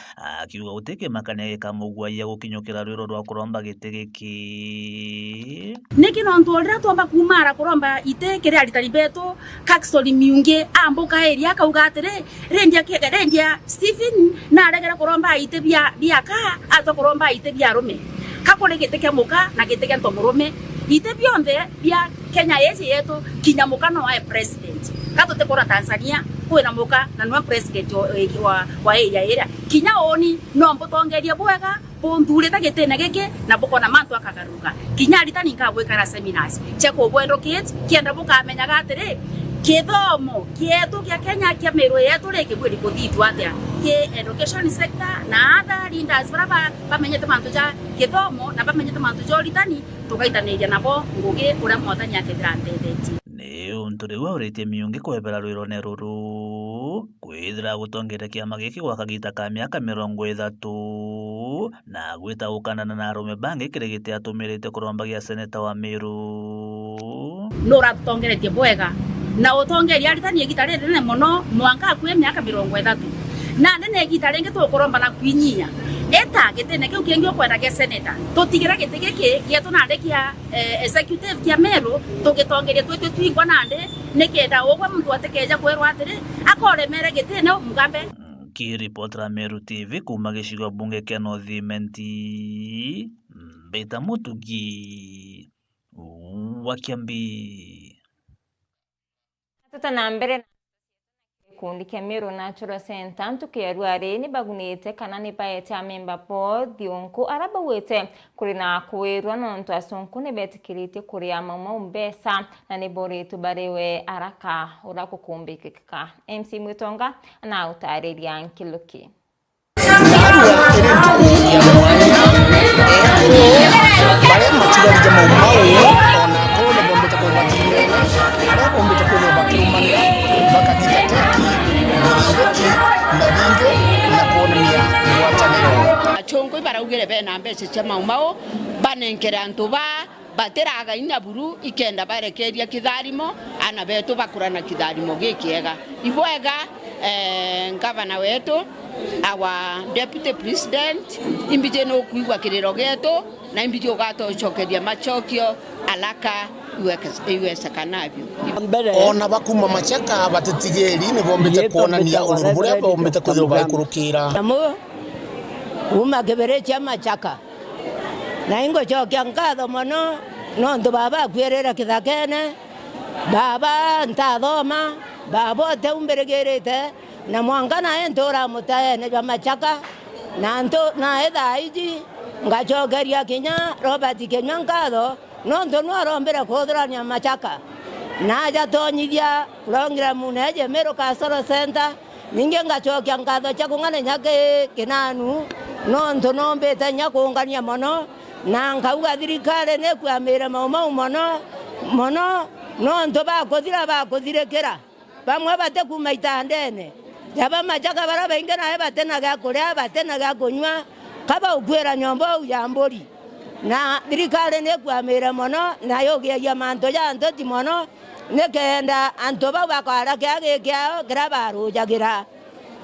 akiuga guti kimakania gikamuguayia gukinyukira rwiro rwa kuromba giti giki. Niki nontu o riria twomba kuumara kuromba iti kiri aritani betu, Caxton Miungi ambuka iria akauga atiri, Lydia ke-, Lydia Stephen naregere kuromba iti bia, bia ka, atwa kuromba iti bia arume. Ka kuri giti kia muka na giti kia ntomurume. Iti bionthe bia Kenya iji yetu, kinya muka no ae president. Ka tutikwona Tanzania, kwina muka na niwe president wa, wa, wa area iria. Kinya uuni no mbutongerie bwega, bunthurite gitine giki na bukona mantu akagaruruka. Kinya aritani nkabwikara seminars cia kubu educate, kienda bukamenyaga atiri, kithomo kietu kia Kenya kia Meru yetu ri kibwiri kuthithua atia ki education sector na other leaders bara ba-, bamenyete mantu ja kithomo na bamenyete mantu ja uritani, tugaitaniria nabo ngugi uria Mwathani akethira antethetie. Ni untu riu auritie Miungi kwebera rwirone ruru, kwithira gutongeria kiama giki gwa kagita ka miaka mirongo ithatu, na gwita gukanana na arume bangi kiri giti atumirite kurombagia seneta wa Meru. Nuratutongeretie bwega, na utongeria aritani igita ririnene mono, mwanka akue miaka mirongo ithatu. Nandi ni igita ringi tukuromba na kwinyia. Eta gitine kiu kingi ukwenda gia seneta. Tutigire giti giki gietu nandi kia, eh, executive kia Meru, tugitongeria twitwi twingwa nandi, nikenda ugwe muntu atikeja kwirwa atiri, akoremere gitine umugambe. Nkiripotera Meru T V kuuma gicigo bunge kia North Imenti, mbita Mutugi wa Kiambi. Tuta na mbere na gikundi kia Meru Natural Centre, ntuku ya ruari ni bagunite kana ni baete amemba bo thiunku ara baugite kuri na kuirwa nontu asunku ni betikiritie kuria Mau Mau mbeca na ni boritwe bariwe araka ura kukumbikika. M C Mwitonga na utariria nkiluki. Narua iri ntuku ya mwanya, ekuru baria matigarite Mau Mau, ona akorwo ni bombite kwithwa kinyene, aria bombite kwithwa bakirumanira, bakathika keki, mbiribeti, na bingi, na kwonania ngwataniro. Achunku ibaraugire bena mbeca cia Mau Mau, banenkere antu ba batiraga inya buru ikenda barekeria kitharimo, ana betu bakura na kitharimo gikiega. Ibwega, Eh, ngavana wetu, our deputy president, imbiji nukwigua kiriro gietu, na imbiji ugatucokeria macokio araka iweke-, iwezekanavyo. Mbere, ona bakuma Machaka batitigeri ni bombite kwonania ururu buria bombite kwithirwa baikurukira. Namu kuma kibiri kia Machaka, na ingucokia nkatho mono nontu baba akwirire kithakene, baba ntathoma, baba uteumbirigirite, na mwanka nae ntura mutaene jwa Machaka, na ntu-, nae thaa iji ngacokeria kinya Robert Kinyua nkatho, nontu nwe urombire kuthurania Machaka, na ajatonyithia programune eje Meru Cultural Centre. Ningi ngacokia nkatho cia kung'ana inya ki Kinanu, nontu noombite inya kuungania mono, na nkauga thirikari nikwamire Mau Mau mono, mono, nontu bakuthira bakuthirikira. Bamwe batikuma itandene. Jaba Machaka bara baingi nae batina gia kuria, batina gia kunyua, ka baukwira nyomba uu ya mburi. Na thirikari nikwamire mono, na yugiagia mantu ja ntoti mono, nikenda antu bau bakara kiagi kiao kiria barujagira.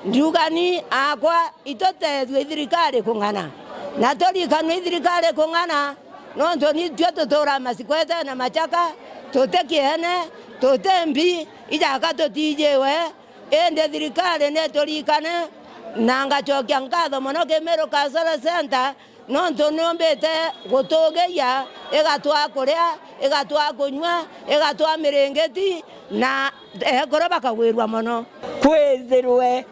Ndiugani akwa, itutethue i thirikari kung'ana, na turikanue i thirikari kung'ana, nontu nitue tuturaa macikwetene Machaka, tuti kiene, tuti mbi, ijaka tutijiwe, indi thirikari niturikane, na ngacokia nkatho mono ki Meru Cultural Centre, nontu niumbite gutugiia, igatwaa kuria, igatwaa kunyua, igatwaa miringiti, na ekuru bakagwirua mono. Kwithirwe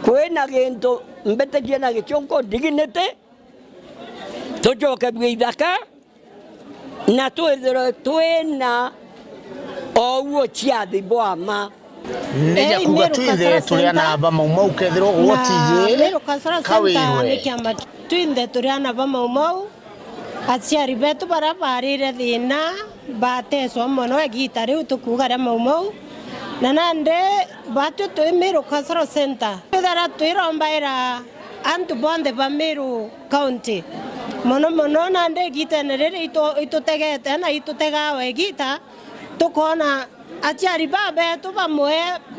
kwina gintu mbitikie na gichunku, dignity, tucokerue ithaka, na twithirwe twina ouo ciathi bwa ma. Nija kuga twinthe turi ana ba Mau Mau, kethirwa gwotiji kawirwe. Ni kiama twinthe turi ana ba Mau Mau. Aciari betu baria barire thina bateswa mono igita riu tukuuga ria Mau Mau, na nandi batwi twi Meru Cultural Centre, twithara twirombaira antu bonthe ba Meru County, mono mono nandi igitene riri itu-, itutegete na itutegawa igita, tukoona aciari babetu bamwe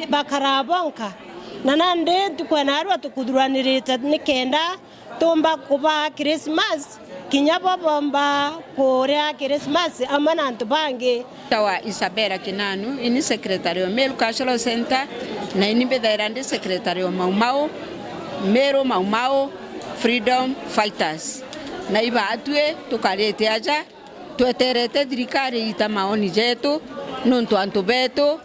bakaraa bonka, na nandi ntuku ya naarua tukuthuranirite nikenda tuumba kubaa Christmas, kinya bo boomba kuria Christmas amwe na antu bangi. Tawa Isabella Kinanu, ini secretary o Meru Cultural Centre, na ini mbithaira ndi secretary o Mau Mau, Meru Mau Mau Freedom Fighters. Na ibaatwi tukarite aja, tweterete thirikari iita maoni jetu, nontu antu betu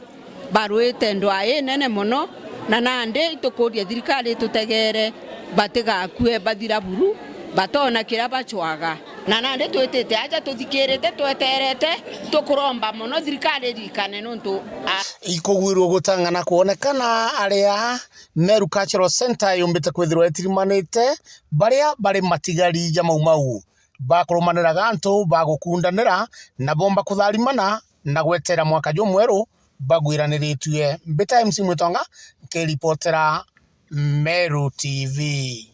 barwite ndwaa inene mono, na nandi itukuria thirikari itutegeere batigakue bathira buru, batoona kiria bacwaga. Na nandi twitite aja tuthikirite, tweterete, tukuromba mono thirikari irikane nontu a- Ikugwirua gutang'ana kwonekana aria Meru Cultural Centre yumbite kwithirwa itirimanite baria bari matigari ja Mau Mau. Bakurumaniraga antu ba gukundanira na boomba kutharimana na gwetera mwaka jumweru bagwiraniritue. Mbita M C Mwitonga, nkiripotera Meru T V.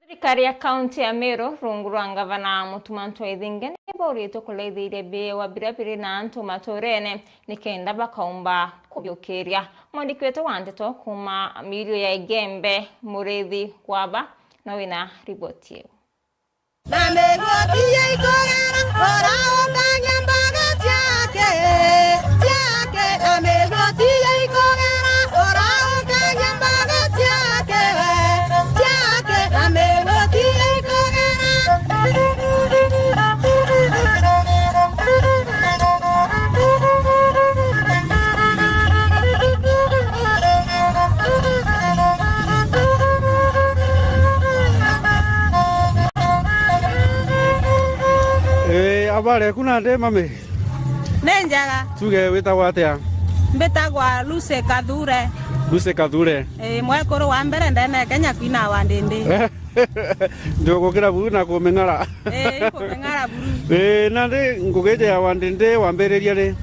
Thirikari ya kaunti ya Meru rungu rwa ngavana Mutuma M'Ethingia ni bauritwe kureithia biwa biria biri na antu maturene nikenda bakaumba kubiukiria. Mwandiki wetu wa ndeto kuuma mirio ya Igembe, Murithi Kwaba, no wina riboti iu. Na migoti ya ikogera, ora ukanya mbaga ciake, ciake. Na migoti ya ikogera, ora ukanya mbaga ciake, we, ciake. Na migoti ya ikogera. Ee, habari eku nandi mami? Ni njega. Tuge witagwa atia? Mbitagwa Lucy Kathure. Lucy Kathure. Ii, mwekuru wa mbere ndene Kenya kwina wa ndindi. Njugukira buru na kuming'ara. Ii, kuming'ara buru. Ii, nandi ngugi iji ya wandindi wambiririe ri?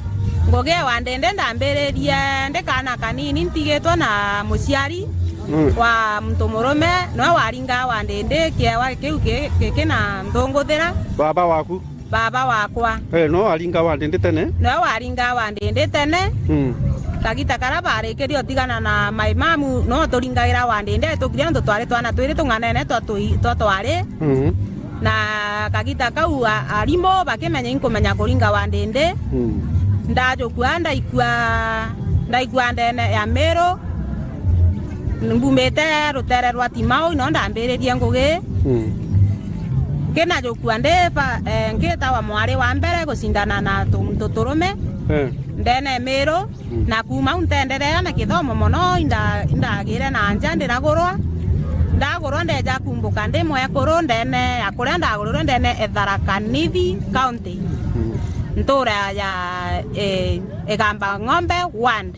Ngugi ya wandindi ndambiririe ndi kaana kanini ntigitwe na muciari, mm, wa muntu murume, noe waringaa wandindi kiewa kiu ki-, giki na nthunguthira. Baba waku? Baba wakwa. Eh, no aringa wandindi tene? Noe waringa wandindi tene. Mm. Kagita karia barikirie utigana na maimamu, no turingagira wandindi aitukirie, nontu twari twana twiri tung'anene twa twi-, twa twari. Mm. Na kagita kau a-, arimu bakimenya inkumenya kuringa wandindi. Mm. Ndajukua, ndaikua, ndaikua ndene ya Miru. Mbumite rutere rwa Timau, ino ndambiririe ngugi. Mm. Nkinajukua ndi ba-, eh, ngitawa mwari wa mbere gucindana na tu-, muntu turume. Eh. Ndene Miru. Mm. Na kuuma au ntenderea na kithomo mono, inda-, indagire na nja, ndiragurwa. Ndagurwa ndeja kumbuka ndi mwekuru ndene ya kuria ndagurirwe ndene e Tharaka Nithi County. Mm. Ntura ya, eh, Igamba Ng'ombe Ward.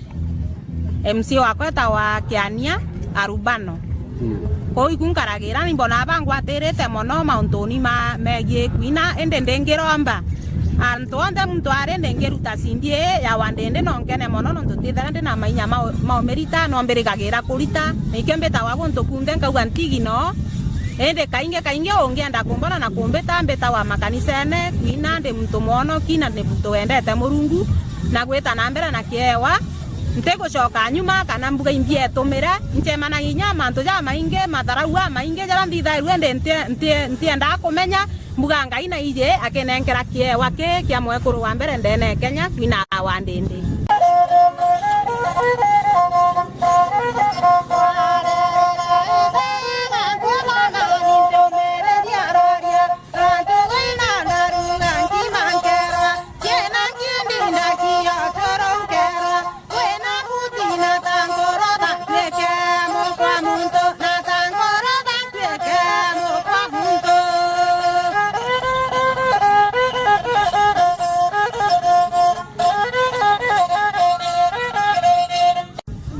M C A wakwa etawa Kiania Arubano. Mm. Kwou iku nkaragira, ni mbonaa bangwatirite mono mauntuni ma, megii kwina, indi ndingiromba. Antu onthe muntu ari ndingiruta cindi ii ya wandindi no nkene mono, nontu ntithira ndi na mainya ma, ma umirita, no mbirigagira kurita. Nikio mbitawa guntu kunthe nkauga ntigi no. Indi kaingi kaingi ungienda kumbona na kumbita, mbitawa makanisene, kwina ndi muntu mwonoki na ndi muntu wendete Murungu, na gwita na mbere na kiewa. Ntigucoka nyuma kana mbuga imbi etumire, ncemanagia inya mantu jamaingi, matharau amaingi jaria nthithairue ndi nti-, nti-, ntiendaa kumenya, mbuga Ngai na iji akinenkera kiewa ki kia mwekuru wa mbere ndene e Kenya, kwina wandindi.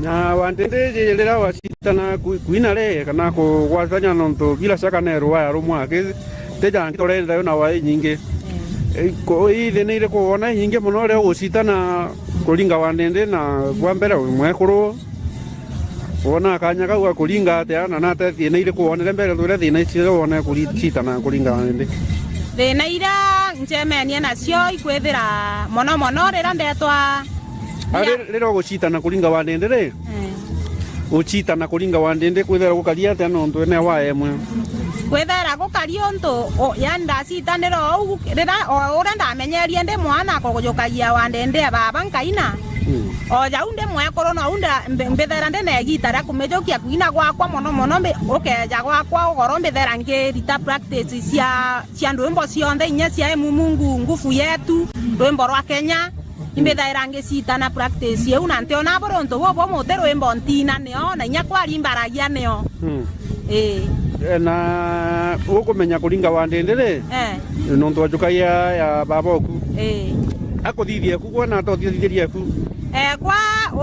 Na wandindi iji riria wacitana ku-, kwina ri, kana kugwatania nontu bila shaka ni rwaya rumwe aki, ti ja ngi turenda yo na wai nyingi. Mm. I, ko-, i thina iriku wona inyingi mono riria ugucitana kuringa wandindi na bwa mbere wi mwekuru? Wona kanya kau ga kuringa atia, na nate thina iriku wonere mbere twire thina icio wone kuricitana kuringa wandindi? Thina iria ncemenie nacio ikwithira mono mono riria ndetwa A, ria- ri-, riria ugucitana kuringa wandindi ri? Eh. Ucitana kuringa wandindi kwithira gukari atia nontu ene wa emwe? Kwithira gukari untu, o, yani ndacitanira ou, riria, o, uria ndamenyerie ndi mwana kujukagia wandindi e baba nkaina. Mm. O jau ndi mwekuru nou nda-, mbi-, mbithira ndi na igita ria kumijukia kwina gwakwa mono mono mbi-, ukeja gwakwa ugoro mbithira ngirita practice cia, cia ndwimbo cionthe inya cia Emumungu Nguvu Yetu, rwimbo rwa Kenya. Imbithaira ngicitana practice iu, na ntiona buri untu bubu muti rwimbo ntina nio, na inya kwari imbaragia nio. Mm. Ii. Eh, na ukumenya kuringa wandindi ri? Eh. Nontu wajukagia ya baba oku. Ii. Akuthithie ku, kwona atothithirie ku. Eh, kwa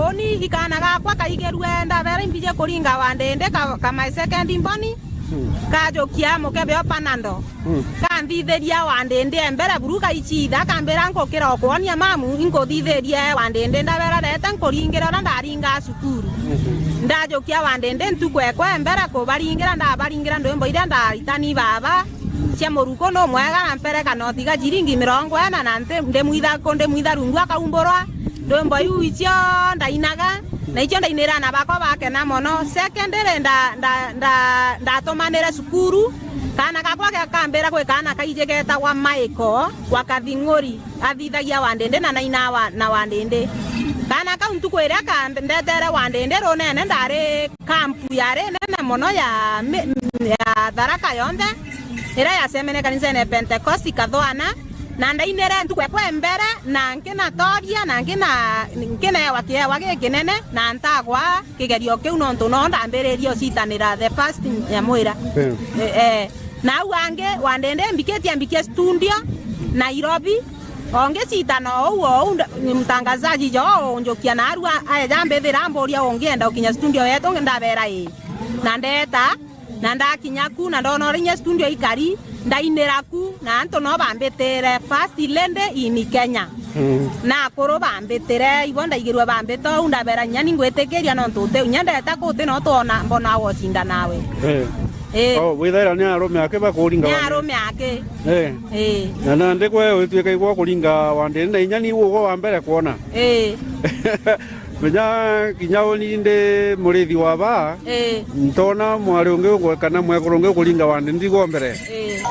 uni ikana gakwa kaigirue ndabera imbije kuringa wandindi ka, ka my second born. Mm. Kajukia mukebe o Panado. Mm. Kanthithiria wandindi e mbere buru gaichitha, akambira, "Nkukira o kwonia mamu, inkuthithirie wandindi." Ndabera, "Rete nkuringire uria ndaringaa cukuru." Mm-hmm. Ndajukia wandindi ntuku ekwa e mbere kubaringira, ndabaringira ndwimbo iria ndaritani baba cia muruku numwega, na mpereka noti ga chiringi mirongo ina, na nti-, ndimwitha ku, ndimwitha rungu akaumburwa. Ndwimbo iu icio ndainaga, na icio ndainira ana bakwa bakena mono. Secondary nda-, nda-, nda-, ndatumanire cukuru, kaana gakwa gakambira kwi kaana kaiji getagwa Michael wa Kathing'uri, athithagia wandindi na naina wa-, na wandindi. Kaana kau ntuku iria kandetere wandindi runene, ndari kampu yari nene mono ya mi-, ya Tharaka yonthe, iria yacemene kanisene ya Pentecost Kathwana. Na ndainire ntuku ekwa e mbere, na nkinatoria, na nkina-, nkineewa kiewa gikinene, na ntagwa kigerio kiu, nontu no ndambiririe ucitanira the first nyamwira. Eh. Eh, eh. Na au angi, wandindi mbikitie mbikie studio, Nairobi, o ngicitana o uu, o uu nda-, mtangazaji jo unjukia na arua aeja ambithira amburia ungienda ukinya studio yetu, ndabera ii. Na ndeta, Na ndakinya ku, na ndona uria inya studio ikari, ndainira ku, na antu no bambitire first lady in Kenya. Mm. Na akuru bambitire, ibo ndaigirue bambita uu, ndabera inya ni ngwitikiria nontu uti, inya ndeta ku uti no twona, mbona agocinda nawe. Eh. Eh. Oh, withaira ni arume aki bakuringa Ni wandindi. Arume aki. Eh. Eh. Na nandi kwe wituika igwa kuringa wandindi, na inya ni ugwe wa mbere kwona. Eh. Menya kinya uni ndi murithi wa ba, Ii. Ntona mwari ungi uku-, kana mwekuru ungi ukuringa wandi nthigwa mbere. Ii.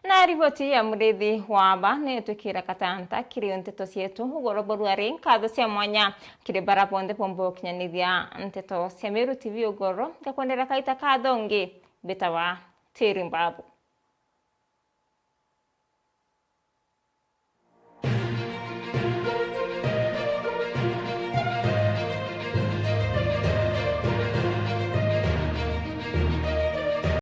Na riboti ya murithi wa ba ni twikira katanta kiri nteto cietu ugoro burua ri. Nkatho cia mwanya kiri bara bonthe bomba gukinyanithia nteto cia Meru T V ugoro. Ngakwendera kaita kathongi, mbitawa Tiri Mbabu.